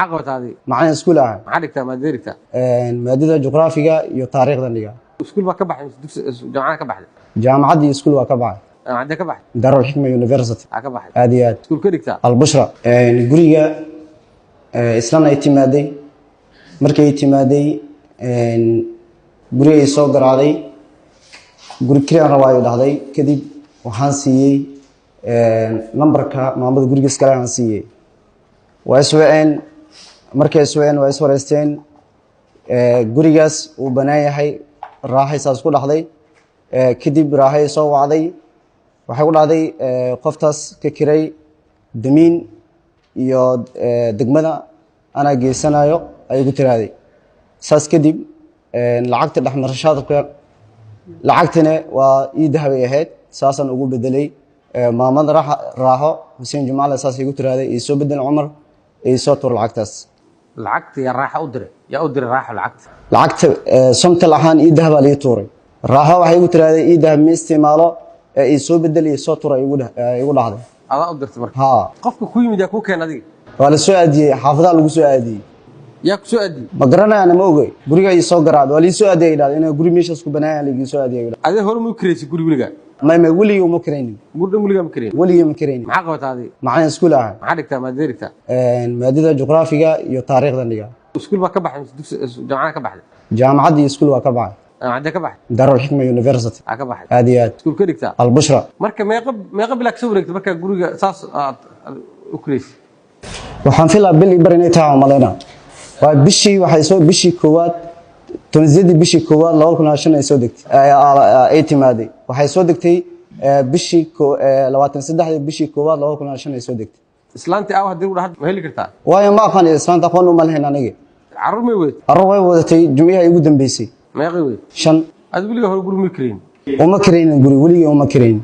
Maxaa qabataa adiga? Macalin iskuul ah. Maxaa dhigtaa? Maadada dhigtaa? Maadada juqraafiga iyo taariikhda dhiga. Iskuul baa ka baxay mise dugsi jaamacada ka baxday? Jaamacadda iyo iskuul waa ka baxay. Jaamacadee ka baxday? Darul Xikma University. Aa ka baxay? Aad iyo aad. Iskuul ka dhigtaa? Albushra. Guriga islan ay timaaday, markay timaaday guriga ay soo garaacday, "Guri kiraan rabaa," ayuu dhahday. Kadib waxaan siiyey nambarka maamada guriga iskale aan siiyey. Waa iswaceen. Markay iswaceen, waa iswareysteen. Gurigaas uu banaan yahay, Raaxay saas ku dhahday. Kadib Raaxay soo wacday, waxay ku dhahday, "Qoftaas ka kiray, damiin iyo degmada anaa geysanayo," ayay ku tiraaday. Saas kadib lacagta dhexmarashaadka, lacagtana waa ii dahabay ahayd, saasaan ugu bedelay. Maamada Raaxo Xuseen Jumcaale saas igu tiraaday, "Ii soo bedel, Cumar, ii soo tur lacagtaas." Lacagta yaa Raaxa u diray? Yaa u diray Raaxo lacagta? Lacagta Somtel ahaan ii dahabaa lii tuuray. Raaxo waxay igu tiraaday, "Ii dahab ma isticmaalo ee ii soo bedel, ii soo tura," igu dhahday. Adaa u dirtay marka? Haa. Qofka ku yimid yaa kuu keen adiga? Waa la soo aadiyey, xaafadaha lagu soo aadiyey. Yaa ku soo aadiyey? Ma garanayana, ma ogey. Guriga ii soo garaacday, "Waa lii soo aadiyay," dhahday. "Inaa guri meeshaas ku banaaya laigii soo aadiyay." Adee hore ma u kireysay guri weligaa? May, weligii uma kiraynin. Guri dhan weligaa ma kireyn? Weligii ma kiraynin. Maxaa qabataa adiga? Macalin iskuul ah. Maxaa dhigtaa? Maadada dhigtaa? Maadada juqraafiga iyo taariikhda dhiga. Iskuul baa ka baxay mise dugsi jaamacada ka baxday? Jaamacadda iyo iskuul waa ka baxay. Jaamacadee ka baxday? Darul Xikma University. Aa ka baxay? Aad iyo aad. Iskuul ka dhigtaa? Albushra. Marka meeqa bilaa kasoo wareegtay markaa guriga saas aad u kireysay? Waxaan filaa bil bar inay tahay aan malaynaa. Waa bishii, waxay soo bishii koowaad, 18-dii bishii koowaad 2005 ay soo degtay, ay timaaday. Waxay soo degtay bishii 23-dii bishii koowaad 2005 ay soo degtay. Islaantii aaw haddii lagu dhaha, ma heli kartaa? Waayo, ma aqaan islaanta, aqoon uma lahayn aniga. Carruur may weyd? Carruur way wadatay, jumcihii ugu dambeysay. Meeqay weyd? Shan. Adi weligaa hore guri ma kirayn? Uma kiraynin guri, weligii uma kiraynin.